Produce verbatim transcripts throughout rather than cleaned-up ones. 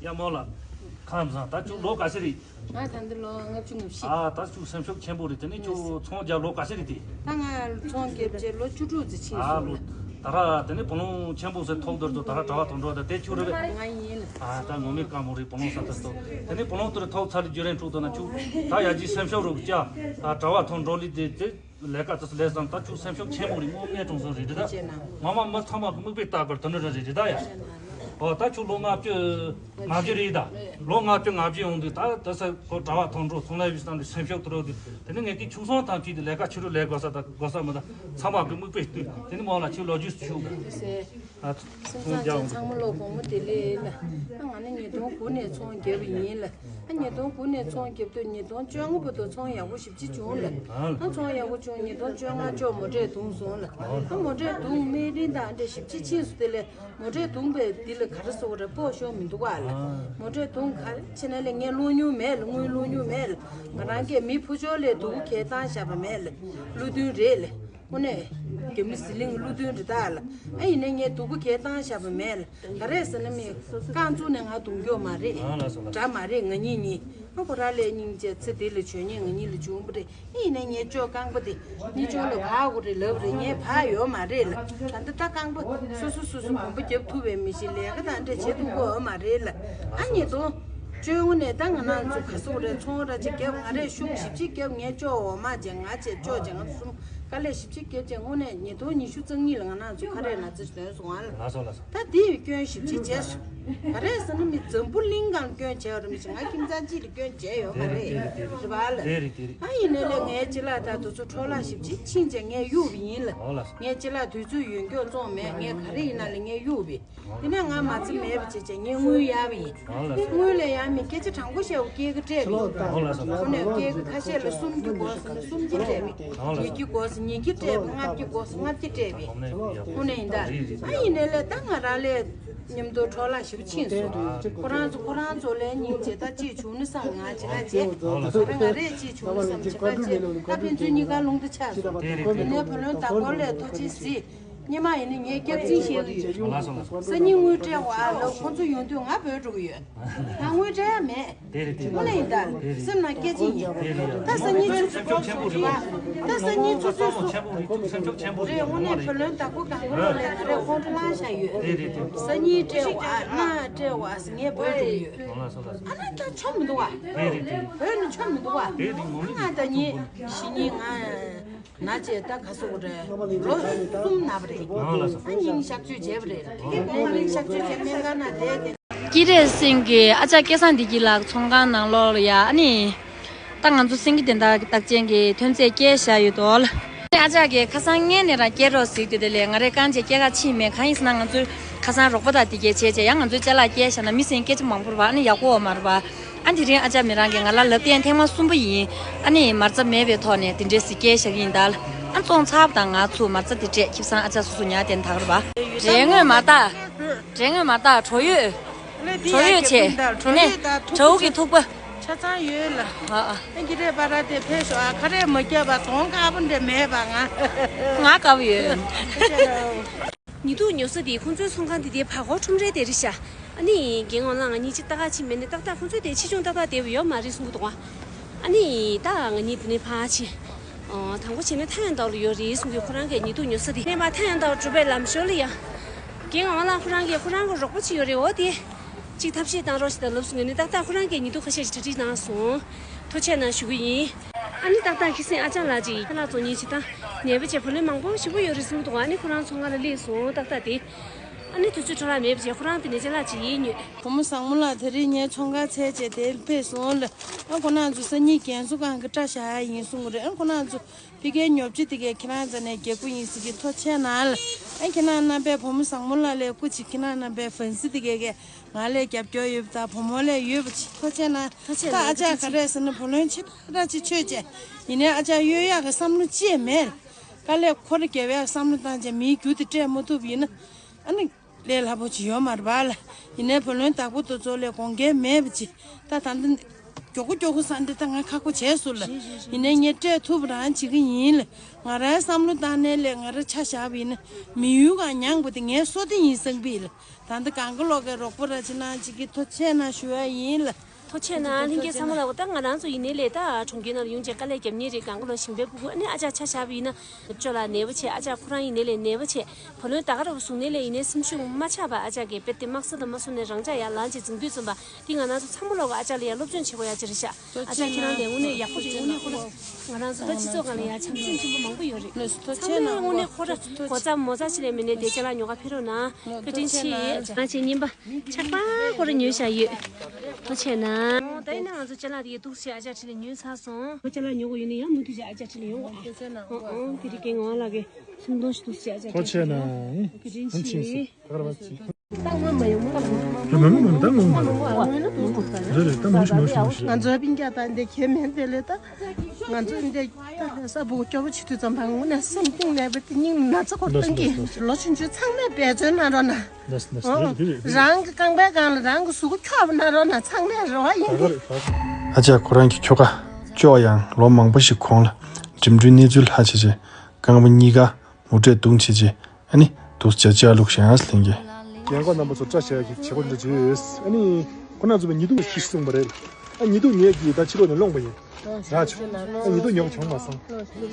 ཡ་མོ་ལ། ཁམས་བཟང་། ད་ཁྱོད་ལོ་ག་ཚོད་རེད། ང་ད་འདི་ལོ་ལྔ་བཅུ་ང་བཞི། ཨ་ད་ཁྱོད་སེམས་ཤུགས་ཆེན་པོ་རེད། དེ་ནས་ཁྱོད་ཚོང་རྒྱག་ལོ་ག་ཚོད་རེད་དེ། ད་ང་ཚོང་རྒྱབ་རྗེས་ལོ་བཅུ་དྲུག་ཙམ་ཕྱིན་ཨ་སོང་། ལོ་ད་ར་དེ་ནས་བུ་ལོན་ཆེན་པོ་ཟེར་ཐོབ་འདིར་དུ་ད་ར་གྲྭ་བ་དོན་གྲུབ་དང་དེ་ཁྱོད་རེད་པས། ང་ཡིན་ལ། ཨ་ད་ངོ་མའི་དཀའ་མོ་རེད། བུ་ལོན་ས་ཐོབ་ཐོབ་དེ་ནས་བུ་ལོན་དུ་རེ་ཐོབ་ཚར་རྗེས་རན་འཁྲུག་ཐོག་ན་ཁྱོད་ད་ཡ་ཇི་སེམས་ཤུགས་རུ་བཅག་ཨ་གྲྭ་བ་དོན་གྲུབ་ལི་དེ་དེ། ལས་ཀ་དེ་ཚོ་ལས་བསམ་ད་ཁྱོད་སེམས་ཤུགས་ཆེན་པོ་རེད། དངོས་གནས་དྲང་སོང་རེད་རེད་ད། ངོ་མ་མི་ཚང་མ་གི་མིག་དཔེ་ལྟ་དགོས་དོན་འགྲུབ་རེད་རེད་ད་ཡ། ཨོ་ད་ཁྱོད་ལོ་ལྔ་བཅུ་ང་བཞི་རེད་ད། ལོ་ལྔ་བཅུ་ང་བཞི་ཡོང་དུས་ད་དེ་ས་ཁོ་གྲྭ་བ་དོན་གྲུབ་ཚོང་ལས་བྱེད་སྟངས་དེ་སེམས་ཤུགས་དུ་རོགས་དུས་དེ་ནི་ངས་ཀྱི་ཁྱུག་སོང་ཐང་ཅིག་དེ་ལས་ཀ་ཆུ་རུ་ལས་དགོས་ས་ད་དགོས་ས་མི་ད་ཚང་མ་གི་མིག་དཔེ་ལྟོས་དེ་ནི་མོ་ལ་ཁྱོད་ལོ་རྒྱུས་སུ་ཞུགས་དགོས། ཨ་སེམས་ཚང་ཅན་ཚང་མ་ལོ་དགོང་མོ་བདེ་ལེགས་ལ། ཨ་ང་ནི་ཉིས་སྟོང་དགུ་ནས་ཚོང་བརྒྱབ་པ་ཡིན་ལ། ཨ་ཉིས་སྟོང་དགུ་ནས་ཚོང་བརྒྱབ་དུས་ཉིས་སྟོང་བཅོ་ལྔ་བར་དུ་ཚོང་ཡག་པོ་ཞེ་པོ་ཅིག་བྱུང་ལ། ཨ་ཚོང་ཡག་པོ་བྱུང་། ཉིས་སྟོང་བཅོ་ལྔ་ཅོག་མོ་ཊས་བརྡུངས་སོང་ལ། ཨ་མོ་ཊས་བརྡུངས་སྨན་རིན་དང་འདྲ་ཞེ་པོ་ཅིག་ཕྱིན་སོང་། དེ་ལས་མོ་ཊས་བརྡུངས་པའི་འདི་ལ་ག་རེ་ཟེར་དགོས་རེད། སྤོ་ཤོར་མི་འདུག་ག་ལ། མོ་ཊས་བརྡུངས་ག་རེ་བྱས་ན་ལས་ངས་སློང་མྱོང་མེད་ལ། དངུལ་སློང་མྱོང་མེད་ལ། ང་རང་གིས་མི་ཕུ་ཆོག་ལས་སྡུག་གུ་གས་བཏང་བཞག་པ་མེད་ལ། བློ་མཐུན་རེད་ལ། དངོས་གནས་རྒྱ་མི་ཟི་ལིང་བློ་མཐུན་རེད་ད་ལ། ཨ་ཡིན་ནའི་ངས་སྡུག་གུ་གས་བཏང་བཞག་པ་མེད་ལ། ག་རེ་ཟེར་ན་མི་རྐང་བཙུགས་ནས་ང་རྡུང་རྒྱུ་མ་རེད། ཨ་ལ་སོ་ལ། འདྲ་མ་རེད། ང་གཉིས་གཉིས་ཨ་ཁོ་རང་ལས་སྙིང་རྗེ་ཚེ་འདི་ལ་བྱོན་ཉེས་ང་གཉིས་ལ་བྱུང་བ་རེད། ཨ་ཡིན་ནའི་ངས་ཅོག་རྐང་པ་དེ་གཉིས་ཅོག་ལ་བག་དགོས་རེད་ལབ་རེད། ངས་བག་ཡོད་མ་རེད་ལ། ད་ལྟ་ད་རྐང་པ་སོ་སོ་སོ་སོ་གོམ་པ་རྒྱབ་ཐུབ་པའི་མི་ཞིག་ལས་ཀ་དང་འདྲ་བྱེད་ཐུབ་ཀྱི་ཡོད་མ་རེད་ལ། ཨ་ཉིས་སྟོང་བཅོ་ལྔ་ནས་ད་ང་རང་ཚོ་ག་སོག་རེད་ཚོང་ར་ཅིག་རྒྱབ། ང་རས་ཤུགས་ཞེ་པོ་ཅིག་རྒྱབ། ངས་ཅོག་འོ་མ་བྱས། ང་བྱས་ཅོག་བྱས། ང་ཚོ་གསུམ། དཀའ་ལས་ཞེ་པོ་ཅིག་བརྒྱབ་རྗེས་དངོས་གནས་ཉིས་སྟོང་ཉི་ཤུ་རྩ་གཉིས་ལ་ང་རང་ཚོ་ཁ་རས་ན་ཚ་ཞིག་ཐོན་སོང་ང་ལ། ལགས་སོ་ལགས་སོ། ད་དེ་ཡི་སྐྱོན་ཞེ་པོ་ཅིག་བྱས་སོང་། ག་རེ་ཟེར་ན་མི་འཛམ་བུ་གླིང་སྒང་ལ་སྐྱོན་བྱས་པ་རེད། མི་ཞིག་ང་ཁྱིམ་ཚང་གཅིག་ལ་སྐྱོན་བྱས་ཡོད་མ་རེད། རེད་རེད་རེད་རེད། རེད་པ་ལ། རེད་རེད་རེད་རེད། ཨ་ཡིན་ནའི་ལས་ངའི་ཅི་ལ་ད་དུ་ཚོ་འཕྲོ་བརླག་ཞེ་པོ་ཅིག་ཕྱིན་རྗེས་ངས་གཡུག་པ་ཡིན་ལ། ཨོ་ལགས་སོ། ངས་ཅི་ལ་དུས་ཚོད་ཡོད་མགྱོགས་བཙོང་མེད། ངས་ག་རེ་ཡིན་ན་ལ་ངས་གཡུག་པ་ཡིན། དེ་ནས་ང་མ་རྩ་མེད་པ་བྱས་བྱས་ངས་དངུལ་གཡར་བ་ཡིན། ཨོ་ལགས་སོ། དངུལ་ལ་ཡང་མི་སྐད་ཆ་དྲང་པོ་བཤད་པ་སྐད་ཀྱི་སྤྲད་པ་ཡིན། ཨོ་ལགས་སོ། ཁོ་ནས་སྐད་ཀྱི་ཁ་ཤས་ལ་སུམ་ཅུ་དགོས་ཟེར་ན་སུམ་ཅུ་སྤྲད་པ་ཡིན། ཨོ་ལགས་སོ། ཉིས་བརྒྱ་དགོས་ཟེར་ཉིས་བརྒྱ་སྤྲད་པ། ལྔ་བརྒྱ་དགོས་ཟེར་ལྔ་བརྒྱ་སྤྲད་པ་ཡིན། དངོས་གནས་ཡིན་ད། ཨ་ཡིན་ནའི་ལས་ད་ང་རང་ལས་མཉམ་དུ་འཕྲོ་བརླག་ཞེ་པོ་ཕྱིན་སོང་། ཁོ་རང་ཚོ་ཁོ་རང་ཚོ་ལས་སྙིང་རྗེ། ད་ཅིག་བྱུང་ན་བསམ་ང་ཇི་ལ་བྱེད། ཨོ་ལགས་སོ། ད་ང་རས་ཅིག་བྱུང་ན་བསམ་ཇི་ལ་བྱེད། ད་ཕན་ཚུན་གཉིས་ཀ་རླུང་རྟ་ཆགས་སོང་། དེ་ནས་བུ་ལོན་ད་སྐོར་ལས་ཐུགས་རྗེ་གཟིགས། སྔོན་མ་ཡིན་ན་ངས་སྐྱག་རྫུན་བཤད་གི་ཡོད། ལགས་སོ་ལགས་སོ། སང་ཉིན་དངུལ་སྤྲད་དགོས་ཨ་ལབ། ཁོང་ཚོ་ཡོང་དུས་ང་བོས་འགྲོ་གི་ཡོད། ང་དངུལ་སྤྲད་ཡ་མེད། དེ་རེད་དེ་རེད། དངོས་གནས་ཡིན་ད། དེ་རེད། སེམས་ནང་སྐད་ཅིག་ཡིན། དེ་རེད་ཡ། ད་སང་ཉིན་ཆུ་ཚོད་སྐོར་སོང་རེད་པ། ད་སང་ཉིན་ཆུ་ཚོད་སོང་། ཆེན་པོ་རེད། ཆེན་པོ་རེད། རེད། དངོས་གནས་བུ་ལོན་བདག་པོ་གང་ག་ལོག་ལས་ག་རེ་ཁོང་ཁྲོ་ལངས་བཞག་ཡོད། དེ་རེད་དེ་རེད། སང་ཉིན་སྤྲད་དགོས་ཨ་གནངས་སྤྲད་དགོས་ཨ་ཟེར་ངས་བོས་འགྲོ་གི་ཡོད། ལགས་སོ་ལགས་སོ། ཨ་ན་ད་ཆོ་མི་འདུག་བ། དེ་རེད་དེ་རེད། བོས་ནི་ཆོ་མི་འདུག་བ། དེ་རེད། ངོ་མ་ང་ད་ཉིན་གཞེས་ནིང་ང་ན་བྱས་ད་ག་སོག་རེད། ལོ་གསུམ་ན་བ་རེད། ཨ་སྙིང་གཤག་བཅོས་བྱས་པ་རེད། ངས་སྙིང་གཤག་བཅོས་བྱས་སྨན་ཁང་ན་བསྡད་དེ། སྐྱིད་རེད་སེང་གེ། ཨ་ཅག་སྐལ་བཟང་བདེ་སྐྱིད་ལགས་ཚོང་ཁང་ནང་ལོགས་ལ་ཡ། ཨ་ནི་ད་ང་ཚོ་སེང་གེ་དོན་དག་རྟགས་ཅན་གྱི་ཐོན་རྫས་སྐྱེལ་བཞག་ཡོད་དོ། ཨ་ཅག་གིས་ཁ་སང་ངས་ནས་རང་སྐྱེལ་རོགས་ཟེར་དུས་དེ་ལས་ང་རས་རྐང་རྗེས་སྐྱེལ་ག་ཕྱིན་མེད། གང་ཡིན་ཟེར་ན་ང་ཚོའི་ཁ་སང་རོགས་པ་དང་དེ་གས་བྱས་བྱས་ཡང་ང་ཚོའི་ཅ་ལག་སྐྱེལ་བཞག་ན་མི་སེང་སྐད་ཆ་མང་པོ་རེད་པ། ཨ་ནི་ཡག་པོ་ཡོད་མ་རེད་པ། ཨ་དེ་རིང་ཨ་ཅག་མི་རང་གིས་ང་ལ་ལབ་སྟེ་ཐེངས་མ་གསུམ་པ་ཡིན། ཨ་ནི་མ་རྩ་མེད་པའི་ཐོག་ནས་དེ་འདྲས་སེ་སྐྱེལ་བཞག་གི་ཡིན་ད་ལ། ཨ་བཙོང་ཚར་བ་དང་ང་ཚོ་མ་རྩ་དེ་སྤྲད། ཁེ་བཟང་ཨ་ཅག་སོ་སོ་ཉར་བསྡད་ད་ག་རེད་པ། དྲན་ངོས་མ་ད། དྲན་ངོས་མ་ད་གྲོ་ཡོད། གྲོ་ཡོད་བྱས། གྲོ་ཡོད་དང་དྲ་འུག་གི་ཐུག་པ། ཆ་ཚང་ཡོད་ལ། ཨ་ཨ། ཨ་འདི་རེད་པ་ར་དེ་ཕེབས་ཤོག་ཨ། ཁ་རས་མ་བརྒྱབ་པ་གདོང་དཀར་པོ་འདྲ་མེད་པ་ང་། ང་དཀར་པོ་ཡོད། ཉི་གདུགས་ཉོ་ས་དེ་ཁོང་ཚོའི་ཚོང་ཁང་དེ་དེ་བར་སྐོར་ཁྲོམ་རའི་དེ་རེད་ཤག་ཨ་ནི་རྒན་ངག་དབང་ལགས་ང་གཉིས་ཅིག་ལྟ་ག་ཕྱིན་མེད་ནས་ཏག་ཏག་ཁོང་ཚོའི་དེ་ཕྱིས་བྱུང་ཏག་ཏག་བསྡད་པ་ཡོད་མ་རེད་གསུང་གི་འདུག་ཨ་ནི་ད་ང་གཉིས་དེ་ནས་ཕར་ཕྱིན། ཨོ། དང་པོ་བྱས་ན་ཐའེ་ཝན་ཏའོ་ལ་ཡོད་རེད་གསུང་གི་ཁོ་རང་གི་ཉི་གདུགས་ཉོ་ས་དེ། ནས་མར་ཐའེ་ཝན་ཏའོ་འགྲོ་བའི་ལམ་ཞོར་ལ་ཡ། རྒན་ངག་དབང་ལགས་ཁོ་རང་གི་ཁོ་རང་གི་རོགས་པ་ཅིག་ཡོད་རེད། འོ་དེ། ཅིག་ཐབས་ཤེས་བཏང་རོགས་ཞེས་དང་ལབ་སོང་། ངས་ནི་ཏག་ཏག་ཁོ་རང་གིས་ཉི་གདུགས་ཁ་ཤས་ཤིག་གྲ་སྒྲིག་གནང་སོང་། ཐུགས་རྗེ་གནང་ཞུ་གི་ཡིན། ཨ་ནི་ཏག་ཏག་ཁྱི་སེང་ཨ་ཅག་ལགས་ཅིག་ཁ་ལག་བཙོང་མཁན་ཅིག་དང་ནད་པ་བཅས་བུ་ལོན་མང་པོ་ཞེ་པོ་ཡོད་རེད་གསུང་གི་འདུག་ཨ་ནི་ཁོ་རང་ཚོང་ཁང་ལ་སླེབས་སོང་ཏག་ཏག་དེ། ཨ་ནི་དུས་ཚོད་འཕྲོ་བརླག་མེད་པ་བྱས་ཁོ་རང་དེ་ནས་ཅ་ལག་ཅིག་ཉོས། བུ་མོ་བཟང་མོ་ལགས་དེ་རིང་ངའི་ཚོང་ཁང་ཚལ་བྱས་དེར་ཕེབས་སོང་ལ། ཨ་ཁོ་རང་ཚོ་སང་ཉིན་རྒན་གསོ་ཁང་གི་སྐྲ་བཞར་ཡ་ཡིན་གསུང་གི་རེད། ཨ་ཁོ་རང་ཚོ་ཕ་གིའི་ཉོ་ཆ་དེ་གས་ཁྱེད་རང་རྩ་ནས་རྒྱག་གི་ཡིན་ཟེར་གི། ཐུགས་རྗེ་གནང་ལ། ཨ་ཁྱེད་རང་རྣམ་པས་བུ་མོ་བཟང་མོ་ལགས་ལ་སྐུ་མཁྱེན། ཁྱེད་རང་རྣམ་པས་ཧྥན་སི་དེ་གས་གས་ང་ལ་རྒྱབ་སྐྱོར་ཡོད་པ་དང་བུ་མོ་ལ་ཡོད་པ་ཅིག་ཐུགས་རྗེ་གནང་། ཐུགས་རྗེ་གནང་། ད་ཨ་ཅག་ག་རེ་ཟེར་ན་བུ་ལོན་ཆེ་དྲགས་ཅིག་ཆོད་བྱས། ཡིན་ནའི་ཨ་ཅག་གཡོལ་ཡག་གི་བསམ་བློ་ཅི་ཡང་མེད། དཀའ་ལས་ཁོ་ར་རྒྱབ་ཡག་བསམ་བློ་བཏང་བྱས་མིའི་རྒྱུ་དེ་སྤྲད་མ་ཐུབ་ཡིན་ན། ཨ་ནི་ལས་སླ་པོ་ཅིག་ཡོད་མ་རེད་པ་ལ། ཡིན་ནའི་བུ་ལོན་བདག་པོ་དེ་ཚོ་ལ་དགོངས་འགལ་མེད་པ་ཅིག་ད་ད་འདི་ མགྱོགས་པོ་མགྱོགས་པོ་ས་འདི་ད་ང་ཁག་པོ་བྱས་སོང་ལ། ཡིན་ནའི་ངས་སྤྲད་ཐུབ་རང་བྱེད་ཀྱི་ཡིན་ལ། ང་རའི་བསམ་བློ་བཏང་ནའི་ལས་ང་ར་ཆ་བཞག་པ་ཡིན་ན་མི་ཡུལ་གང་མྱངས་པ་དེ་ངའི་སོ་དེ་ཡིན་བསམ་པ་ཡིན་ལ། ད་འདི་གང་གི་ལོག་གི་རོགས་པ་ར་ཅི་གནང་བྱེད་ཀྱི་ཐུགས་རྗེ་གནང་ཞུ་བ་ཡིན་ལ། ཐུགས་རྗེ་གནང་། ལྷན་རྒྱས་ཚང་མ་ལ། འོ་ད་ང་རང་ཚོ་ཡིན་ནའི་ལས་ད་གྲོང་ཁྱེར་ནང་ལ་ཡོང་བྱས་དཀའ་ལས་རྒྱབ་མཁན་རེད། གང་གི་ལོག་ཞིང་པའི་ཕྲུ་གུ་ཨ་ནི་ཨ་ཅག་ཆ་བཞག་པ་ཡིན་ན་ཅོ་ལགས་ནད་པ་བྱས། ཨ་ཅག་ཁོ་རང་ཡིན་ནའི་ལས་ནད་པ་བྱས། བུ་ལོན་ད་ག་ར་བཟུང་ནའི་ལས་ཡིན་ནའི་སེམས་ཤུགས་མ་ཆག་པར་ཨ་ཅག་གིས་དཔེ་དེབ་དམག་ས་དང་མ་སོང་ནས་རང་ཅག་ཡར་ལངས་བྱས་འཛིང་དུས་ཙམ་པ་འདི་ང་རང་ཚོ་ཚང་མ་ལོག་གི་ཨ་ཅག་ལ་ཡར་སློབ་སྦྱོང་བྱེད་དགོས་ཡ་ཅིག་རེད་ཤག་ཨ་ཅག་ཁྱེད་རང་ལས་དངོས་གནས་ཡག་པོ་རེད། དངོས་གནས་ཁོ་རང་ང་རང་ཚོ་ད་སྤྱི་ཚོགས་སྒང་ལ་ཡ་བྱམས་སེམས་ཆེན་པོ་མང་པོ་ཡོད་རེད། ཚང་མས་དངོས་གནས་ཁོ་ར་གོ་ཚ་མོ་ཚ་ཅི་ལས་མེད་ནས་བསྡད་ཅ་ལག་ཉོ་ག་ཕེབས་རོགས་གནང་། བཀའ་དྲིན་ཆེ། ང་ཚོའི་རྔན་པ་ཆག་པ་ཁོ་ར་ཉོས་བཞག་ཡོད། ཐུགས་རྗེ་གནང་། ད་ཡིན་ན་ང་ཚོ་ཅ་ལག་དེ་ཡ་འདུག་སེ་ཨ་ཅག་ཁྲིད་ལ་ཉོས་ཚར་སོང་། ཁོ་ཅ་ལག་ཉོ་དགོས་ཡོད་ན་ཡང་མུ་མཐུད་བྱས་ཨ་ཅག་ཁྲིད་ལ་ཡོང་གོ། ཨོ་ཨོ་དེ་རིང་ངག་དབང་ལགས་ཀྱིས་སུམ་སྟོང་ཞིག་འདུག་སེ་ཨ་ཅག་ཁྲིད་ལ་ཡོང་གོ། བཀའ་དྲིན་ཆེ། ད་ག་ར་བ་ཅི། ད་སྔོན་མ་ཡོང་མ་ལ་ཡོང་མ་ལ་ཡོང་ན་དུ་ཧོ། རེད་རེད། ད་མོ་ཤི་མོ་ཤི་མོ་ཤི། ང་ཚོའི་སྤུན་ཀྱག་ད་འདི་ཁྱེད་མེད་དེ་ལས་ད། ང་ཚོ་འདི་ད་ལས་ས་བུ་སྐྱོ་པོ་བྱེད་དུས་ཙམ་པ་དངོས་གནས་སེམས་གཏིང་ནས་བུ་དེ་སྙིང་ན་ཚ་སྐོར་གཏོང་གི། ལོ་ཆུང་ཆུང་ཚང་མས་འབད་བརྩོན་གནང་རོགས་གནང་། ལགས་སོ་ལགས་སོ། རེད་རེད་རེད། རང་གི་རྐང་པའི་སྒང་ལ་རང་གི་གཟུགས་པོ་འཁྱོག་པ་གནང་རོགས་གནང་། ཚང་མས་རེ་བ་ཡིན་གི། ཨ་ཅག་ཁོ་རང་གི་ཁྱོ་ག་ཅོ་ཡང་ལོ་མང་པོ་ཞིག་གོང་ལ་འགྲིམ་འགྲུལ་གནས་ཚུལ་ལྷག་བྱས་བྱས་རྐང་པ་གཉིས་ཀ་མུ་སྤྲད་བརྡུངས་བྱས་བྱས། ཨ་ནི་འདུག་སེ་བྱས་ལུག་བཞག་ལྷན་རྒྱས། རྒན་གོག་རྣམ་པ་ཚོ་བཀྲ་ཤིས་ཀྱི་བྱེད་སྒོ་འདི་བརྗོད་ཡོད། ཨ་ནི་ཁོ་རང་ཚོ་བའི་ཉི་གདུགས་ཤིག་གསུངས་པ་རེད། ཨ་ཉི་གདུགས་ངས་ཀྱིས་ད་ཕྱི་ལོགས་ནས་སློང་པ་ཡིན། རག་བྱུང་། ཨ་ཉི་གདུགས་ཉོ་བྱུང་མ་སོང་།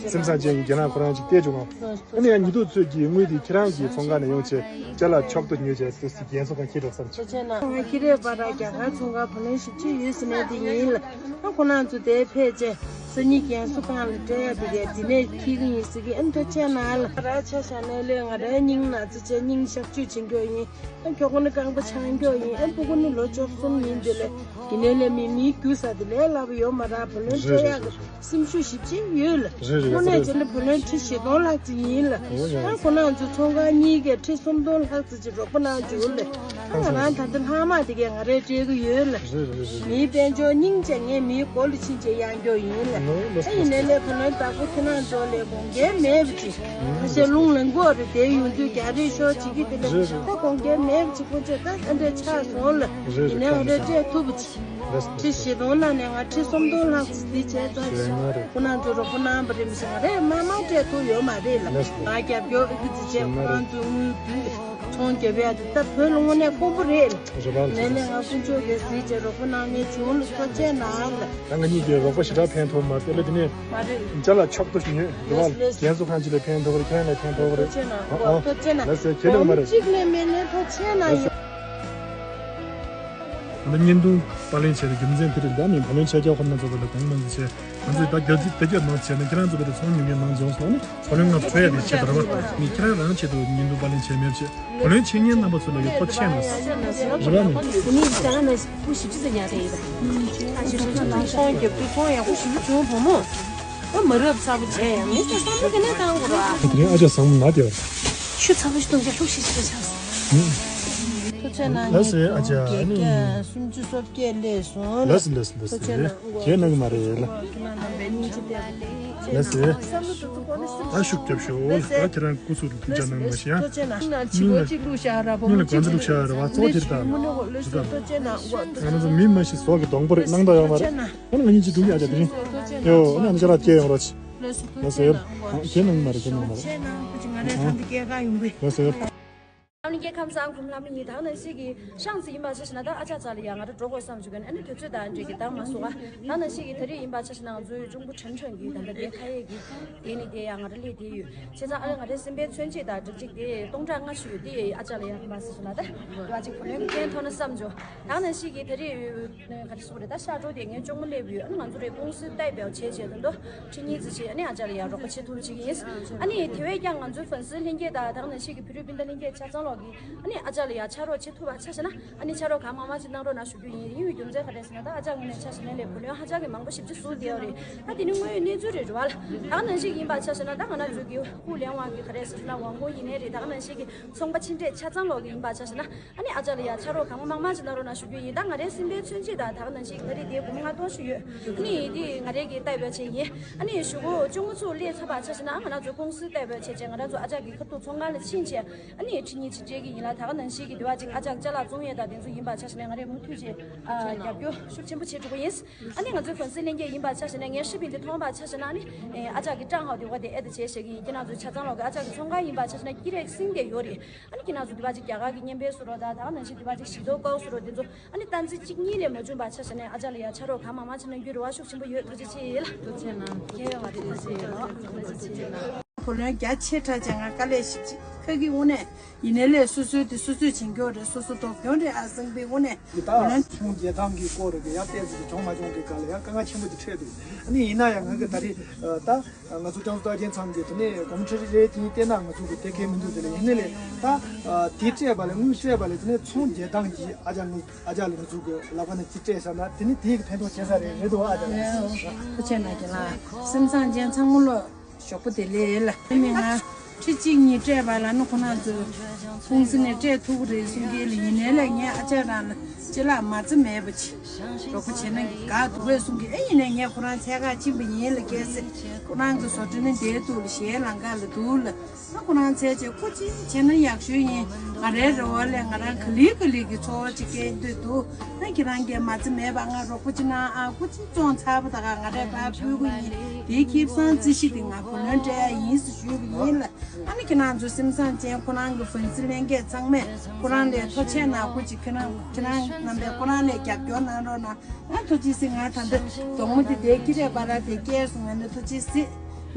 སེམས་བཟང་ཅན་གྱི་རྒན་ལགས་ཁོ་རང་ཅིག་བལྟས་བྱུང་ངམ། ཨ་ནི་ཡང་ཉི་གདུགས་ཚོས་ཀྱིས་དངུལ་དེ་ཁྱེད་རང་གི་ཚོང་ཁང་ནས་ཡོང་བྱས་ཅ་ལག་ཕྱོགས་བསྡུ་ཉོས་བྱས་སུ་སི་རྒན་གསོ་ཁང་ཁྱེར་འགྲོ་བསམ་བྱུང་། ཁྱེད་རེད་པ་ར་རྒྱ་གར་ཚོང་ཁང་བུ་ལོན་ཞིབ་ཕྱིར་ཡོད་ཟེར་ནས་དེ་ཡིན་ལ། ཨ་ཁོ་རང་ཚོ་དེ་ཕེབས་བྱས། སང་ཉིན་རྒན་གསོ་ཁང་ལ་སྤྲད་ཡ་དེ་གས་དེ་ནས་འཁྱེར་གི་ཡིན་ཟེར་གི། ཨ་ནི་ཐུགས་རྗེ་གནང་ལ། ང་རང་ཆ་བཞག་ནས་ལས་ང་རའི་སྙིང་ན་ཚ་བྱས་སྙིང་གཤག་བཅོས་བྱེད་མགྱོགས་ཡིན། ཨ་མགྱོགས་པོ་ནི་རྐང་པ་འཆང་མགྱོགས་ཡིན། ཨ་སྤུ་གུ་ནི་ལོ་བཅུ་གསུམ་ཡིན་དེ་ལས་དེ་ནས་ལས་མི་མིའི་རྒྱུ་ཟ་དེ་ལས་སླ་པོ་ཡོད་མ་རེད། བུ་ལོན་སྤྲད་ཡག་གི་སེམས་ཤུགས་ཞེ་པོ་ཅིག་ཡོད་ལ། རེད་རེད། དངོས་གནས་བྱས་ན་བུ་ལོན་ཁྲི་བཞི་སྟོང་ལྷག་ཅིག་ཡིན་ལ། ཨ་ཁོ་རང་ཚོ་ཚོང་ཁང་གཉིས་ཀས་ཁྲི་སུམ་སྟོང་ལྷག་ཙམ་ཅིག་རོགས་པ་གནང་བྱུང་ལ། ཨ་ང་རང་ད་ལྟ་ལྷག་མ་དེ་གས་ང་རས་སྤྲད་གི་ཡོད་ལ། རེད་རེད་རེད། མིའི་དཔལ་འབྱོར་སྙིང་རྗེ་ངས་མིའི་མགོ་ལ་ཕྱིན་བྱས་གཡར་མགྱོགས་ཡིན་ལ། ཨ་ཡིན་ནའི་ལས་བུ་ལོན་བདག་པོ་ཁྱེད་རང་ཚོ་ལས་དགོངས་འགལ་མེད་པ་ཅིག་ཁ་ཤས་རླུང་ལངས་གོ་རེད། དེ་ཡོང་དུས་རྒྱ་རིགས་ཤོག་བྱེད་ཀྱི་དེ་ལས་ད་དགོངས་འགལ་མེད་པ་ཅིག་ཁོ་ཚོས་ད་ཨ་འདྲས་ཆགས་སོང་ལ། ཡིན་ནའི་ང་རས་སྤྲད་ཐུབ་པ་ཅིག་ཁྲི་བཞི་སྟོང་ནང་ནས་ང་ཁྲི་སུམ་སྟོང་ལྷག་ཙམ་འདི་བྱས་ཙང་ཁོ་རང་ཚོ་རོགས་པ་གནང་པ་རེད། མི་ཤེས་ང་རས་མ་མ་སྤྲད་ཐུབ་ཡོད་མ་རེད་ལ། ང་རྒྱབ་སྐྱོར་ཨ་ཁུ་ཙི་བྱས་ཁོ་རང་ཚོའི་དངུལ་བསྡུས་ཚོང་རྒྱབ་ཡ་དེ་ད་བོད་ལ་དངོས་གནས་དཀོན་པོ་རེད་ལ། རེད་པ། ལས་ལས་ང་དཀོན་མཆོག་གིས་གཟིགས་བྱས་རོགས་པ་གནང་མཁན་བྱུང་ལ་ཐུགས་རྗེ་གནང་ལ། ད་ང་གཉིས་ཀྱིས་རོགས་པ་ཞེ་དྲག་ཕན་ཐོགས་མ་རེད་ལ། དེ་ནས་མ་རེད། ཅ་ལག་ཕྱོགས་བསྡུ་ཞིག་ཉོས་འགྲོ་བ་ལ། རྒན་གསོ་ཁང་ཅིག་ལ་ཕན་ཐོགས་པ་རེད། ཁྱེད་རང་ལ་ཕན་ཐོགས་པ་རེད། ཐུགས་རྗེ་གནང་། ཨ་ཨ། ཐུགས་རྗེ་གནང་། ལགས་སེ། ཁྱེད་ལ་མ་རེད། གཅིག་ལས་མེད་ནས་ཐུགས་རྗེ་གནང་། ད་བརྙན་ཐུང་པར་ལེན་བྱས་པའི་རྒྱུ་མཚན་དེ་རེད། ད་ནི་བུ་ལོན་ཆད་རྒྱུ་ཁོ་ན་ཚོ་ལ་དགོངས་མ་འཛིན་བྱས། ང་ཚོས་ད་རྒྱ་རྒྱ་རྒྱ་མང་བྱས་ན་ཁྱེད་རང་ཚོ་བས་ཚོང་ཉོ་མཁན་མང་བྱུང་སོང་ནས་བུ་ལོན་ང་འཕྲོད་ཡ་དེ་ཆེད་དུ་རེད་བ། ནི་ཁྱེད་རང་རང་ཆེད་དུ་བརྙན་ཐུང་པར་ལེན་བྱས་མེད་བྱས། བུ་ལོན་ཆད་མཁན་རྣམ་པ་ཚོ་ལ་ཡ་ཐུགས་རྗེ་ཆེ་གནང་། རེད་བ་ནི། དེ་ནི་ད་ང་ཚོ་ཞིབ་ཕྲ་ཟེར་ཉག་དེ་ཡིན་པ། ཚོང་རྒྱབ་དུས་ཚོང་ཡག་པོ་ཞིབ་ཕྲ་བྱུང་བུ་མོ། ཨ་མ་རབས་ཚ་པོ་བྱས་ཡང་མི་ཚེ་བསམ་བློ་དེ་ནས་བཏང་དགོས་ར། དེ་རིང་ཨ་ཅག་བཟང་མོ་ན་དེ་བ། ཆུ་ཚ་པོ་ཞིག་བཏུང་བྱས་ལྷུག་ཤིག་ཤིག་ཆགས་སོང་། ཐུགས་རྗེ་གནང་། ལགས་སེ། ཨ་ཅག་ཨ་ནི། སུམ་ཅུ་སོ་བརྒྱད་སླེབས་སོང་། ལགས་སེ་ལགས་སེ་ལགས་སེ། ཁྱེད་གནང་གི་མ་རེད་ལ། ལགས་སེ། ད་ཤུགས་རྒྱབ་ཤོག་ལ། ད་ཁྱེད་རང་སྐུ་གཟུགས་ལ་ཐུགས་ཅག་གནང་མ་ཤི་ཡ། ཐུགས་རྗེ་གནང་། ཕྱི་སྒོ་གཅིག་བླུགས་བཞག་ར། བུ་མོ་གཅིག་ལུག་ཤ་ར་བ་ཙོག་ཁྱེར་དང་། ཐུགས་རྗེ་གནང་། ང་རང་ཚོ་མི་མ་ཤི་ཟོག་གི་སྡོང་པོ་རེད། སྣང་དག་ཡོད་མ་རེད། ཨ་ནི་ང་གཉིས་ཀྱི་འདུག་ཡ་ཅག་དེ་རིང་། ཡོ། ཨ་ནི་ཨ་ནི་ཅ་ལག་སྐྱེལ་ཡོང་རོགས་གྱིས། ལགས་སོ། ཐུགས་རྗེ་གནང་། ཁྱེད་གནང་མ་རེད། ཁྱེད་གནང་མ་རེད། ཐུགས་རྗེ་གནང་། ང་རང་ཚང་འདི་སྐྱེལ་ག་ཡོང་གི། ལགས་སོ། ཨ་ནི་སྐྱེལ་ཁམས་བཟང་། ཁོམ་ལྷམ་ནི་ཡིན། ད་ག་ནང་བཞིན་གྱི་ཤང་ཙི་ཡིན་པ་ཆ་བཞག་ན་ད་ཨ་ཅག་ཅག་ལ་ཡ་ང་རང་འགྲོ་དགོས་བསམ་བྱུང་གི། ཨ་ནི་དུས་ཚོད་ད་འདྲེ་གི་དར་མ་སོང་ཨ། ད་ག་ནང་བཞིན་གྱི་ད་རེས་ཡིན་པ་ཆ་བཞག་ན་ང་ཚོའི་གཅུང་པོ་ཁྲེན་ཁྲོན་གྱི་ད་ལྟ་དེ་ཁ་ཡས་ཀྱི་དེ་ནི་དེ་ཡ་ང་རང་སླེབས་དེ་ཡོད། བྱས་ཙང་ཨ་ལས་ང་རའི་སེམས་པའི་མཚོན་བྱེད་དང་སྒྲིག་གཅིག་དེ་སྟོང་ཕྲག་ལྔ་ཞུ་ཡོད། དེ་ཨ་ཅག་ལ་ཡང་མ་ཟེར་ཞུ་ན་ད་འགྲོ་བ་གཅིག་བུ་ལོན་གྱི་རྐྱེན་ཐོག་ན་བསམ་བྱུང་། ད་ག་ནང་བཞིན་གྱི་ད་རེས་ག་རེ་ཟེར་དགོས་རེད། ད་ཤག་གྲོགས་དེ་ངའི་གཅུང་མོ་སླེབས་ཡོད། ཨ་ནི་ང་ཚོ་རེ་ཀུང་སི་ལྟ་བའི་བྱས་བྱས་ད་འདོ་ཁྲི་གཉིས་ཙམ་བྱས། ཨ་ནི་ཨ་ཅག་ལ་ཡང་རོགས་པ་བྱེད་ཐུབ་བྱེད་ཀྱི་ཡིན། ཨ་ནི་དེ་བས་ཀྱང་ང་ཚོའི་ཧྥན་སི་ལྷན་རྒྱས་དང་ད་ག་ནང་བཞིན་གྱི་བོད་རིགས་སྤུན་ཟླ་ལྷན་རྒྱས་ཆ་ཚང་ལོག་གིས་ཨ་ནི་ཨ་ཅག་ལ་ཡང་ཕྱག་རོགས་བྱེད་ཐུབ་པ་ཆ་བཞག་ན། ཨ་ནི་ཕྱག་རོགས་གང་མང་མང་ཞིག་གནང་རོགས་གནང་ཞུ་རྒྱུ་ཡིན། ཡིན་པའི་རྒྱུ་མཚན་ག་རེ་ཟེར་ན་ད་ཨ་ཅག་ངོས་ནས་ཆ་བཞག་ན་ལས་བུ་ལོན་ཧ་ཅང་གི་མང་པོ་ཞེ་པོ་ཅིག་བཟོ་བསྡད་ཡོད་རེད། ད་དེ་ནི་དངོས་ཡོད་གནས་ཚུལ་རེད་རེད་བ་ལ། ད་ག་ནང་བཞིན་ཡིན་པ་ཆ་བཞག་ན་ད་ང་རང་ཚོ་གི་ཧུ་ལེན་ཝང་གི་ག་རེ་ཟེར་ན་ཝང་ཧུ་ཡིན་ནའི་རེད། ད་ག་ནང་བཞིན་གྱི་ཚོང་པ་ཕྱི་འབྲེལ་ཆ་ཚང་ལོག་གི་ཡིན་པ་ཆ་བཞག་ན། ཨ་ནི་ཨ་ཅག་ལ་ཡང་ཕྱག་རོགས་གང་མང་མང་ཞིག་གནང་རོགས་གནང་ཞུ་རྒྱུ་ཡིན། ད་ང་རའི་སེམས་པའི་མཚོན་བྱེད་དང་ད་ག་ནང་བཞིན་གྱི་ད་རེས་དེ་སྒོར་མོ་ལྔ་སྟོང་ཞིག་ཡོད། ཨ་ནི་དེ་ང་རའི་གི་ལྟ་བའི་ཆེད་ཡིན། ཨ་ནི་གཞུག་གུ་གཅུང་མོ་ཚོ་སླེབས་ཚར་བ་ཆ་བཞག་ན་ང་རང་ཚོ་ཀུང་སི་ལྟ་བའི་ཆེད་བྱས་ང་རང་ཚོ་ཨ་ཅག་གི་ཁ་ཐུག་ཚོང་ཁང་ལ་ཕྱིན་བྱས། ཨ་ནི་ཁྲི་གཉིས་ཅིག་ བཤད་ཀྱི་ཡིན་ལ། ད་ག་ནང་བཞིན་གྱི་དེ་བ་ཅིག་ཨ་ཅག་ཅ་ལག་བཙོང་ཡས་དང་དེ་ཚོ་ཡིན་པ་ཆ་བཞག་ན་ང་རས་མུ་མཐུད་བྱས་ཨ་རྒྱབ་སྐྱོར་ཤུགས་ཆེན་པོ་བྱེད་འགྲོ་གི་ཡིན། ཨ་ནི་ང་ཚོའི་ཕོན་སི་ལེན་མཁན་ཡིན་པ་ཆ་བཞག་ན་ངས་ཧྲི་པིན་དེ་མཐོང་པ་ཆ་བཞག་ན་ཨ་ནི་ཨ་ཅག་གི་ཀྲང་ཧའོ་དེ་བ་དེ་ཨེ་ད་བྱས་བཞག་གི་ཡིན། ཁྱེད་རང་ཚོ་ཆ་ཚང་ལོག་གི་ཨ་ཅག་གི་ཚོང་ཁང་ཡིན་པ་ཆ་བཞག་ན་སྐྱིད་རེ་སིང་གེ་ཡོད་རེད། ཨ་ནི་ཁྱེད་རང་ཚོ་དེ་བ་ཅིག་རྒྱ་གར་གྱི་བརྙན་པར་བཟོ་རོགས་དང་ད་ག་ནང་བཞིན་དེ་བ་ཅིག་ཞིག་ཏོག་ཀའོ་བཟོ་རོགས་དེ་ཚོ་ཨ་ནི་སྟན་ཚིགས་གཅིག་གཉིས་ལས་མ་བྱུང་པ་ཆ་བཞག་ན་ཨ་ཅག་ལ་ཡ་ཕྱག་རོགས་གང་མང་མང་བྱས་ན་རྒྱུ་རེ་བ་ཤུགས་ཆེན་པོ་ཡོད། ཐུགས་རྗེ་ཆེ་ལ། ཐུགས་རྗེ་གནང་། ཁྱེད་ཡོད་པ་དེ་ཐུགས་རྗེ་ཆེ་ལ། ཐུགས་རྗེ་ཆེ་ལ། བུ་ལོན་རྒྱ་ཆེ་དྲགས་བྱས་ང་དཀའ་ལས་ཞིག་ཅིག་ཁག་གི་དངོས་གནས་ཡིན་ནའི་ལས་སོ་སོའི་དེ་སོ་སོས་བྱེད་མཁན་རེད། སོ་སོ་སྡུག་གྱོང་རེད། ཨ་སང་པའི་དངོས་གནས་བུ་ལོན་ད་ཆུང་རྒྱལ་ཐང་གི་སྐོར་རེད་གི་ཡང་ཏོག་ཙམ་གྱོང་མ་བྱུང་གི་སྐབས་ལ་ཡང་དཀའ་ངལ་ཆེན་པོ་ཅིག་འཕྲད་འདུག་ཨ་ནི་ཡིན་ན་ཡང་ང་གི་ད་རེས་ད་ང་ཚོ་ཀྲང་སུ་རྟགས་ཅན་ཚང་གི་དེ་ནས་གོམ་ཁྲི་རེ་རེ་དེ་ཡིན་བལྟས་ན་ང་ཚོ་གི་དེ་གས་མི་འདུག་དེ་ལ་ཡིན་ནའི་ལས་ད་དེ་སྤྲད་པ་ལས་དངུལ་སྤྲད་པ་ལས་དེ་ནས་ཆུང་རྒྱལ་ཐང་གི་ཨ་ཅག་ང་ཨ་ཅག་ལ་ང་ཚོ་གི་ལག་པ་ནས་ཅིག་སྤྲད་བཞག་ན་དེ་ནི་དེ་གི་ཕན་ཐོགས་བྱེད་ས་རེད་རེད་འདུག་ཨ་ཅག་ལ། ཐུགས་རྗེ་གནང་། རྒན་ལགས་སེམས་བཟང་ཅན་ཚང་མ་ལོ། ཞོགས་པ་བདེ་ལེགས་ལ། མི་ང་ཁྲི་གཅིག་གཉིས་སྤྲད་པ་ལ་ནི་ཁོ་རང་ཚོས་ཧྥུང་སི་ནས་སྤྲད་ཐུབ་ཀྱི་རེད་གསུང་གི་ལ། ཡིན་ནའི་ལ་ངས་ཨ་ཅག་རང་ལ་ཅི་ལ་མ་རྩ་མེད་པ་ཅིག་རོགས་པ་བྱེད་ན་དགའ་འདུག་པས་གསུང་གི། ཨེ་ཡིན་ནའི་ངས་ཁོ་རང་འཚོལ་ག་ཕྱིན་པ་ཡིན་ལ། གལ་སྲིད་ཁོ་རང་གི་བཟོ་གྲྭ་ནི་འདིར་འདུག་ལ། གཞན་ལམ་ཁ་ལ་འདུག་ལ། ཨ་ཁོ་རང་འཚོལ་བྱས་ཁོ་ཅི་བྱས་ན་ཡག་ཤོས་ཡིན། ང་རའི་རེ་བ་ལས་ང་རང་ག་ལེར་ག་ལེར་གྱི་འཚོ་བ་ཅིག་སྐྱེལ་འདོད་འདུག་ཨ་ཁྱེད་རང་གིས་མ་རྩ་མེད་པ་ང་རོགས་པ་ཅིག་གནང་ཨ། ཁོ་ཅི་བཙོང་ཚར་བ་ད་ག་ང་རས་ཕར་ཕུལ་གི་ཡིན། དེའི་ཁེ་བཟང་རྩིས་གཞི་དེ་ང་བུ་ལོན་སྤྲད་ཡ་ཡིན་ཟེར་ཞུས་པ་ཡིན་ལ། ཨ་ནི་ཁྱེད་རང་ཚོ་སེམས་བཟང་ཅན་ཁོ་རང་གི་ཧྥུང་སི་ལེན་མཁན་ཚང་མས་ཁོ་རང་ལ་ཐུགས་རྗེ་གནང་། ཁོ་ཅིག་ཁྱེད་རང་ཁྱེད་རང་རྣམ་པས་ཁོ་རང་ལ་རྒྱབ་སྐྱོར་གནང་རོགས་གནང་། ཨ་ཐུགས་རྗེ་གཟིགས། ང་ད་ལྟ་གདོང་མོ་དེ་དེ་ཀི་རེ་པ་ར་དེ་སྐྱེས་སོང་། ང་ནི་ཐུགས་རྗེ་གཟིགས།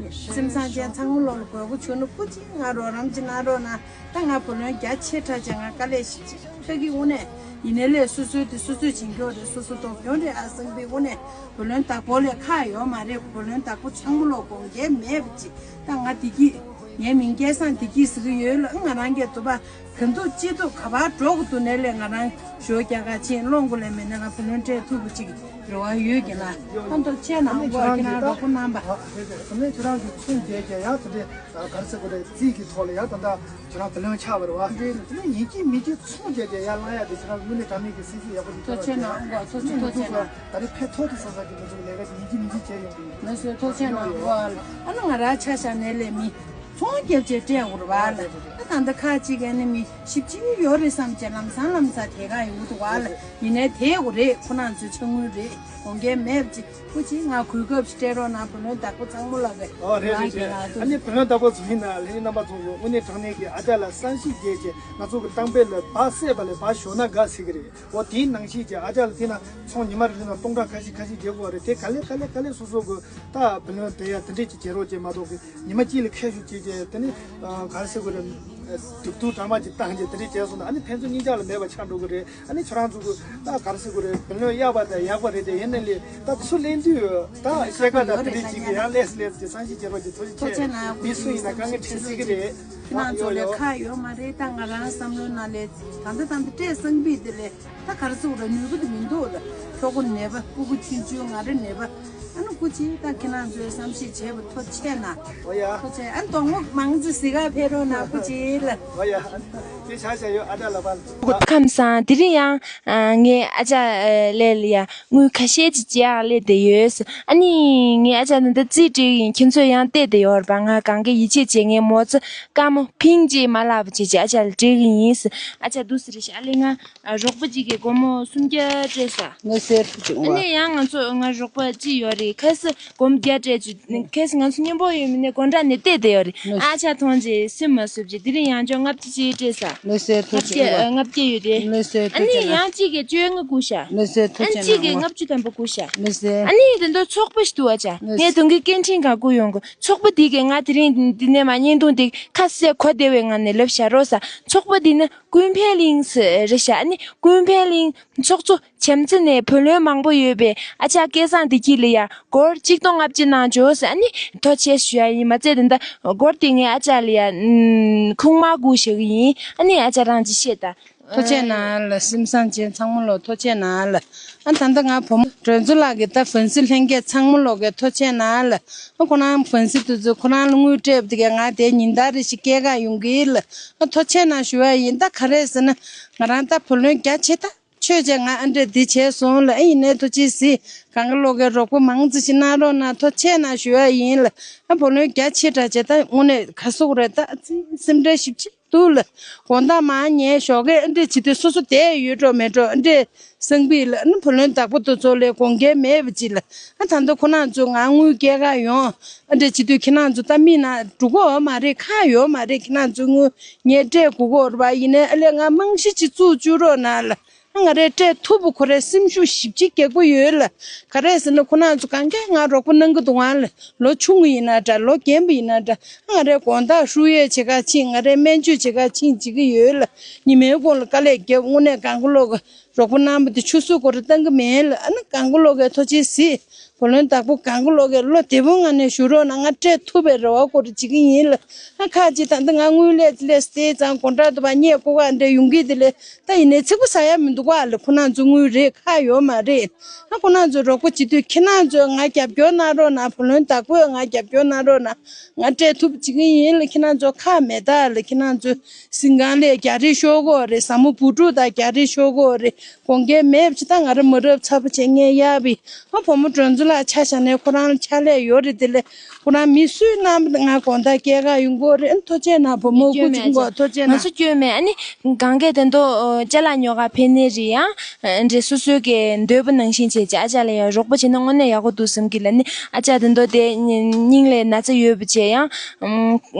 སེམས་བཟང་ཅན་ཚང་མ་ལོ་ལ་དགོས་མཁོ་བྱུང་ན་སྐུ་མཁྱེན་ང་རོགས་རམ་ཅིག་གནང་རོགས་གནང་། ད་ང་བུ་ལོན་རྒྱ་ཆེ་དྲགས་བྱས་ང་དཀའ་ལས་ཞིག་ཅིག་ཁག་གི་དངོས་གནས་ཡིན་ནའི་ལས་སོ་སོའི་དེ་སོ་སོས་བྱེད་མཁན་རེད། སོ་སོ་སྡུག་གྱོང་རེད། ཨ་སང་པའི་དངོས་གནས་བུ་ལོན་བདག་པོ་ལས་ཁག་ཡོད་མ་རེད། བུ་ལོན་བདག་པོ་ཚང་མ་ལོ་དགོངས་འགལ་མེད་པ་ཅིག་ད་ང་བདེ་སྐྱིད་ངའི་མིང་སྐལ་བཟང་བདེ་སྐྱིད་ཟེར་གི་ཡོད་ལ། ང་རང་གི་དུ་བ་གང་ཐུབ་ཅི་ཐུབ་ག་པར་འགྲོ་དགོས་འདུག་ནའི་ལས་ང་རང་ཞོ་རྒྱག་ག་ཕྱིན་སློང་དགོས་ལས་མེད་ན་ང་བུ་ལོན་སྤྲད་ཐུབ་པ་ཅིག་རེ་བ་ཡོད་ཀྱི་ལ། ཨ་མདོ་ཆེ་ནང་པོ་ཁྱེད་རང་རོགས་པ་གནང་པ། ཨ་ཟེར་ཟེར་ཨ་ནི་ཁྱེད་རང་གི་ཚོང་རྒྱག་གི་ཡང་དེ་འདྲའི་ག་རེ་ཟེར་དགོས་རེད། རྩིས་ཀྱི་ཐོག་ལ་ཡང་ད་ལྟ་ཁྱེད་རང་བུ་ལོན་ཆགས་པ་རེད་བ། དེ་ནི་ཡིན་གཅིག་མིན་གཅིག་ཚོང་རྒྱག་གི་ཡར་བསླང་ཡ་དེ་ཁྱེད་རང་དངོས་གནས་དྲང་གནས་ཀྱི་སྲིད་ཇུས་ཡག་པོ་ཞིག་ཐུགས་རྗེ་གནང་། ཨ་ཐུགས་རྗེ་ཐུགས་རྗེ་གནང་། ད་རེས་ཕན་ཐོགས་དེ་བསམ་བསམ་གྱི་ང་ཚོ་ལས་ཀ་ཡིན་གཅིག་མིན་གཅིག་བྱས་ཡོང་གི་ཡིན། ལགས་སོ་ཐུགས་རྗེ་གནང་། ཨ་ནི་ང་རང་ཆ་བཞག་ནའི་ལས་མི་ཚོང་རྒྱབ་བྱས་སྤྲད་དགོས་རེད་བ་ལ། ད་ད་ལྟ་ཁག་ཅིག་གི་ནི་མི་ཞིབ་ཅིག་ཡོད་རེད་བསམ་བྱས་ལམ་སང་ལམ་སང་དེ་ག་ཡོང་གི་འདུག་བ་ལ། ཡིན་ནའི་དེ་དགོས་རེད། ཁོ་རང་ཚོའི་ཆ་དངུལ་རེད། དགོངས་འགལ་མེད་པ་ཅིག་སྐུ་མཁྱེན་ང་གོ་སྐབས་ཤིག་སྤྲད་རོགས་གནང་། བུ་ལོན་བདག་པོ་ཚང་མ་ལ་གི་ཨོ་རེད་རེད་རེད། ཨ་ནི་བུ་ལོན་བདག་པོ་ཚོ་ཡིན་ན་ལྷན་རྒྱས་རྣམ་པ་ཚོ་དངོས་གནས་དྲང་གནས་ཀྱི་ཨ་ཅག་ལ་བསམ་ཤེས་བྱས་བྱས་ང་ཚོ་གི་གཏམ་དཔེ་ལ་བག་བསད་པ་ལས་བག་ཞོ་ན་དགའ་ཟེར་གི་རེད། འོ་དེའི་ནང་བཞིན་གྱི་ཨ་ཅག་ལ་དེ་ན་ཚོང་ཉི་མ་རེ་རེ་ན་སྟོང་ཕྲག་ཁ་ཤས་ཁ་ཤས་རྒྱག་དགོས་རེད། དེ་ག་ལེ་ག་ལེ་ག་ལེ་སོ་སོ་གི་ད་བུ་ལོན་དེ་ཡ་དེ་འདྲས་ཀྱི་བྱེད་རོགས་བྱེད་མ་གཏོགས་གི་ཉི་མ་གཅིག་ལ་ཁ་ཤས་བྱས་བྱས་དེ་ནི་ག་རེ་ཟེར་དགོས་རེད། སྡུག་སྡུག་གྲང་མ་ཅིག་བཏང་བྱས་དེ་འདྲས་བྱས་སོང་ན་ཨ་ནི་ཕན་ཚུན་གཉིས་ཆ་ལ་མེད་པ་ཆགས་འགྲོ་གི་རེད། ཨ་ནི་ཁྱོད་རང་ཚོ་གི་ད་ག་རེ་ཟེར་དགོས་རེད། བུ་ལོན་གཡར་བ་དང་ཡག་པ་རེད་དེ། ཡིན་ནའི་ལས་ད་ཚུར་ལེན་དུས་ད་ཤེལ་ཀ་དང་དེ་འདྲས་ཅིག་གི་ཡང་ལེས་ལེས་ཀྱི་བསམ་ཤེས་བྱེད་རོགས་ཀྱི་ཐུགས་རྗེ་ཆེ། མི་སུ་ཡིན་ན་དཀའ་ངལ་འཕྲད་སྲིད་ཀྱི་རེད། ཁྱེད་རང་ཚོ་ལས་ཁག་ཡོད་མ་རེད། ད་ང་རང་བསམ་བློའི་ནང་ལས་ད་ལྟ་ད་ལྟ་སྤྲད་སང་ཕིད་དེ་ལས་ད་ག་རེ་ཟེར་དགོས་རེད། ནུས་པ་དེ་མི་འདུག་ད་ཁྱོ་ག་ནད་པ་ཕྲུ་གུ་ཆུང་ཆུང་ང་རེ་ནད་པ། ཨ་ནི་སྐུ་མཁྱེན་ད་ཁྱེད་རང་ཚོས་བསམ་ཤེས་བྱས་པ་ཐུགས་རྗེ་ཆེ་གནང་། ཨོ་ཡ། ཐུགས་རྗེ་ཆེ། ཨ་ནི་གདོང་མོ་མང་ཙི་ཟི་ག་ཕེབས་རོགས་གནང་། སྐུ་མཁྱེན་ལ། ཨོ་ཡ། དེ་ཆ་ཤ་ཡོད་ཨ་ཅག་ལ་བ། ཁམས་བཟང་། དེ་རིང་ཡང་ཨ་ངའི་ཨ་ཅག་ལས་ལ་ཡ་དངུལ་ཁ་ཤས་ཅིག་བརྗེ་ཡག་སླེབས་བསྡད་ཡོད། ཨ་ནི་ངའི་ཨ་ཅག་ད་ལྟ་རྩིས་སྤྲད་ཀྱི་ཡིན། ཁྱེད་ཚོས་ཡང་བལྟས་བསྡད་ཡོད་རེད་པ། ང་གང་ག་ཡིད་ཆེས་བྱས་ངའི་མོ་ཚོ་དཀར་མོ་ཕིང་ཅིག་མ་བརླག་པ་བྱས་ཅིག་ཨ་ཅག་ལ་སྤྲད་ཀྱི་ཡིན། ཨ་ཅག་འདུག་སེ་རེད་ཤག་ཨ་ལས་ང་ཨ་རོགས་པ་གཅིག་གིས་སྒོར་མོ་སུམ་བརྒྱ་སྤྲད་ས། ལགས་སེ། ཐུགས་རྗེ་ཆེ། ཨ་ནི་ཡང་ང་ཚོ་ང་རོགས་པ་གཅིག་ཡོད་རེད། ཁ་སང་སྒོར་མོ་བརྒྱ་སྤྲད་བྱུང་། ཁ་སང་ང་ཚོ་མཉམ་པོ་ཡོད་མི་ནས་སྒོ་འགྲམ་ནས་བལྟས་བསྡད་ཡོད་རེད། ལགས་སེ། ཨ་ཅག་མཐོང་རྗེས་སེམས་མ་བཟོད་བྱས་དེ་རིང་ཡང་བསྐྱར་ལྔ་བརྒྱ་ཅིག་སྤྲད་ས། ལགས་སེ། ཐུགས་རྗེ་ཆེ། ལྔ་བརྒྱ་ཡོད་དེ། ལགས་སེ། ཨ་ནི་ཡང་གཅིག་གིས་བཅོ་ལྔ་བསྐུར་ཤག་ལགས་སེ། ཨ་ནི་གཅིག་གིས་ལྔ་བཅུ་ཐམ་པ་བསྐུར་ཤག་ལགས་སེ། ཨ་ནི་དེ་འདྲ་ཚོགས་པ་ཞིག་འདུག་ཨ་ཅག་ངས་དོན་གྱི་སྐད་འཕྲིན་གང་བསྐུར་ཡོང་གི། ཚོགས་པ་འདི་གིས་ང་དེ་རིང་འདི་ནས་མར་བརྙན་ཐུང་འདི་ཁ་གསལ་གོ་བདེ་བའི་ངང་ནས་ལབ་བཞག་རོགས་ས། ཚོགས་པ་འདི་ནི་ཀུན་ཕན་གླིང་ཟེར་རེད་ཤག་ཨ་ནི་ཀུན་ཕན་གླིང་ཚོགས་གཙོ་བྱམས་བརྩེ་ནས་བུ་ལོན་མང་པོ་ཡོད་པའི་ཨ་ཅག་སྐལ་བཟང་བདེ་སྐྱིད་ལ་ཡ་སྒོར་གཅིག་སྟོང་ལྔ་བཅུ་གནང་བྱོས་ཟེར། ཨ་ནི་ཐུགས་རྗེ་ཆེ་ཞུ་ཡ་ཡིན། མ་ཚད་དེ་འདྲ་སྒོར་དེ་ངས་ཨ་ཅག་ལ་ཡ་ཁུག་མ་བསྐུར་བཞག་གི་ཡིན། ཨ་ནི་ཨ་ཅག་རང་ཅིག་བཤད་ད། ཐུགས་རྗེ་གནང་ལ། སེམས་བཟང་ཅན་ཚང་མ་ལོ་ཐུགས་རྗེ་གནང་ལ། ཨ་ད་ལྟ་ང་བུ་མོ་སྒྲོལ་མཚོ་ལགས་ཀྱི་ད་ཧྥན་སི་ལྷན་རྒྱས་ཚང་མ་ལོ་གི་ཐུགས་རྗེ་གནང་ལ། ཨ་ཁོ་རང་ཧྥན་སི་དུས་ཚོད་ཁོ་རང་ལ་དངུལ་སྤྲད་པ་དེ་གས་ང་དེ་ཉིན་ལྟར་རེ་ཞིག་སྐྱེལ་ག་ཡོང་གི་ལ། ཨ་ཐུགས་རྗེ་གནང་ཞུ་བ་ཡིན། ད་ག་རེ་ཟེར་ན་ང་རང་ད་བུ་ལོན་རྒྱ་ཆེ་ད། ཆོས་བྱས་ང་ཨ་འདྲས་འདི་བྱས་སོང་ལ། ཨ་ཡིན་ནའི་ཐུགས་རྗེ་གཟིགས། གང་ག་ལོག་གི་རོགས་པ་མང་ཙི་ཞིག་གནང་རོགས་གནང་། ཐུགས་རྗེ་གནང་ཞུ་ཡ་ཡིན་ལ། ཨ་བུ་ལོན་རྒྱ་ཆེ་དྲགས་བྱས། ད་དངོས་གནས་ག་སོག་རེད། ད་ཨ་ཙི་སེམས་ཁྲལ་ཞིབ་ཅིག་འདུག་ལ། དགོང་དག་མར་ཉལ་ཞོགས་ཀས་ཨ་འདྲས་བྱེད་དུས་སོ་སོ་བསྡད་ཡོད་འགྲོ་མེད་འགྲོ་ཨ་འདྲས་སེང་པི་ལ། ཨ་ནི་བུ་ལོན་བདག་པོ་དེ་ཚོ་ལ་དགོངས་འགལ་མེད་པ་ཅིག་ལ། ཨ་ད་ལྟ་ཁོ་རང་ཚོ་ང་དངུལ་སྐྱེལ་ག་ཡོང་ཨ་འདྲས་བྱེད་དུས་ཁྱེད་རང་ཚོ་ད་མི་ན་འགྲོ་གི་ཡོད་མ་རེད། ཁག་ཡོད་མ་རེད། ཁྱེད་རང་ཚོ་དངུལ་ངས་སྤྲད་དགོས་ཀྱི་ཡོད་རེད་པ། ཡིན་ནའི་ཨ་ལས་ང་རྨང་གཞི་ཅིག་བཙུགས་བཅུག་རོགས་གནང་ལ། ང་རས་སྤྲད་ཐུབ་པ་ཁོ་རའི་སེམས་ཤུགས་ཞེ་པོ་ཅིག་རྒྱག་གི་ཡོད་ལ། ག་རེ་ཟེར་ན་ཁོ་རང་ཚོ་གང་གས་ང་རོགས་པ་གནང་གི་འདུག་ག་ལ། ལོ་ཆུང་ངུ་ཡིན་ན་འདྲ་ལོ་རྒན་པ་ཡིན་ན་འདྲ། ང་རས་དགོང་དག་ཧྲུའུ་ཡོད་བྱེད་ག་ཕྱིན། ང་རས་སྨན་བཅོས་བྱེད་ག་ཕྱིན་བྱེད་ཀྱི་ཡོད་ལ། ཉི་མའི་གུང་ལ་དཀའ་ལས་བརྒྱབ། དངོས་གནས་གང་ག་ལོག་གི་རོགས་པ་གནང་བ་དེ་ཆུད་ཟོས་སྐོར་བཏང་གི་མེད་ལ། ཨ་ནི་གང་ག་ལོག་གི་ཐུགས་རྗེ་གཟིགས། བུ་ལོན་བདག་པོ་གང་ག་ལོག་གི་བློ་བདེ་པོའི་ངང་ནས་བཞུགས་རོགས་གནང་། ང་སྤྲད་ཐུབ་པའི་རེ་བ་སྐོར་བྱེད་ཀྱི་ཡིན་ལ། ཨ་ཁ་ཅིག་ད་ལྟ་ང་དངུལ་ལས་ལས་སྟེ་ཙང་དགོང་དྲག་ཏུ་བ་བརྙས་ཀོ་ག་འདྲ་ཡོང་གི་དེ་ལས། ད་ཡིན་ནའི་ཚིག་པ་ཟ་ཡ་མི་འདུག་ག་ལ། ཁོ་རང་ཚོ་དངུལ་རེད་ཁག་ཡོད་མ་རེད། ཨ་ཁོ་རང་ཚོ་རོགས་པ་བྱེད་དུས་ཁྱེད་རང་ཚོས་ང་རྒྱབ་སྐྱོར་གནང་རོགས་གནང་། བུ་ལོན་བདག་པོས་ང་རྒྱབ་སྐྱོར་གནང་རོགས་གནང་། ང་སྤྲད་ཐུབ་བྱེད་ཀྱི་ཡིན་ལ། ཁྱེད་རང་ཚོ་ཁག་མེད་ད་ལ། ཁྱེད་རང་ཚོ་སིང་གང་ལས་རྒྱ་རིགས་ཤོར་གོ་རེད། ཟ་མོ་བུ་ཕྲུག་དང་རྒྱ་རིགས་ཤོར་གོ་རེད། དགོངས་འགལ་མེད་པ་ཅིག་ད་ང་ར་མ་རབས་ཚ་པོ་བྱས་ངས་གཡར་བི། ཨ་བུ་མོ་སྒྲོན་མཚོ་ལགས་ཆ་བཞག་ནས་ཁོ་རང་ལ་ཕྱག་ལས་ཡོད་རེད། དེ་ལས་ཁོ་རང་མི་སུས་གནང་ང་དགོང་དག་སྐྱེལ་ག་ཡོང་གོ་རེད། ཨ་ཐུགས་རྗེ་གནང་བུ་མོ། སྐུ་མཁྱེན་མཆོག་མེད་ཐུགས་རྗེ་ང་གནང་། ཚོ་སྐྱོན་མེད། ཨ་ནི་གང་གས་དེ་འདོ་ཅ་ལག་ཉོ་ག་ཕེབས་ནས་རེད། ཡང་འདྲེ་སོ་སོའི་གི་འདོད་པ་ནང་བཞིན་བྱས་ཀྱི་ཨ་ཅག་ལ་ཡང་རོགས་པ་བྱས་ན་དངོས་གནས་ཡག་པོ་འདུག་བསམ་གི་ལ། ནི་ཨ་ཅག་དེ་འདོ་དེ་སྙིང་ལ་ན་ཚ་ཡོད་པ་བྱས་ཡང་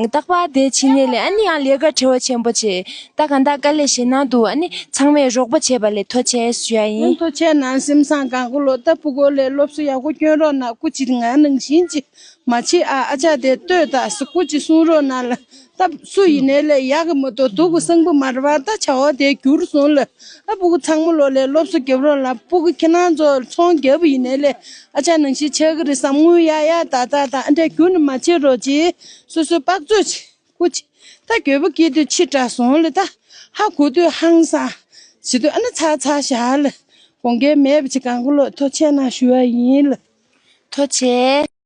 རྟག་པར་དེ་ཕྱི་ནས་ལས། ཨ་ནི་ཡང་ལས་ཀ་བྲེལ་བ་ཆེན་པོ་བྱས། ད་གང་ལྟར་དཀའ་ལས་ཞེ་ན་འདུག་ཨ་ནི་ཚང་མས་རོགས་པ་བྱས་པ་ལས་ཐུགས་རྗེ་ཆེ་ཞུ་ཡ་ཡིན། ཐུགས་རྗེ་ཆེ་གནང་། སེམས་བཟང་། གང་ག་ལོག་ད་ཕྲུ་གུ་ལ་སློབ་གསོ་ཡག་པོ་སྐྱོན་རོགས་གནང་། སྐུ་མཁྱེན། ང་ནང་བཞིན་གྱི་མ་བྱེད་ཨ། ཨ་ཅག་དེ་ལྟོས་དང་སྐུ་མཁྱེན་གསུང་རོགས་གནང་ལ། ད་སུ་ཡིན་ནའི་ལས་ཡག་གི་མ་གཏོགས་སྡུག་གི་གསང་པོ་མ་རེད་པ། ད་བྱ་བ་དེ་འགྱུར་སོང་ལ། ཨ་ཕྲུ་གུ་ཚང་མ་ལོ་ལ་སློབ་གསོ་རྒྱབ་རོགས་ལ། ཕྲུ་གུ་ཁྱེད་རང་ཚོ་ཚོང་རྒྱབ་པ་ཡིན་ནའི་ལས་ཨ་ཅག་ནང་བཞིན་ཆགས་ཀྱི་རེད་བསམ། དངུལ་ཡག་ཡག་ད་ད་ད་ཨ་འདྲ་རྒྱུ་ནི་མ་བྱེད་རོགས་གྱིས། སོ་སོའི་དཔག་ཚོད་ཅིག་སྐུ་མཁྱེན། ད་འགྱོད་པ་སྐྱེ་དུས་ཕྱི་དྲགས་སོང་ལ། ད་ཧ་གོ་དུས་ཧང་སང་། བྱེད་དུས་ཨ་ནི་ཚ་ཚ་བཞག་ལ། དགོངས་འགལ་མེད་པ་ཅིག་གང་ག་ལོག་ཐུགས་རྗེ་གནང་ཞུ་བ་ཡིན་ལ། ཐུགས་རྗེ་ཆེ།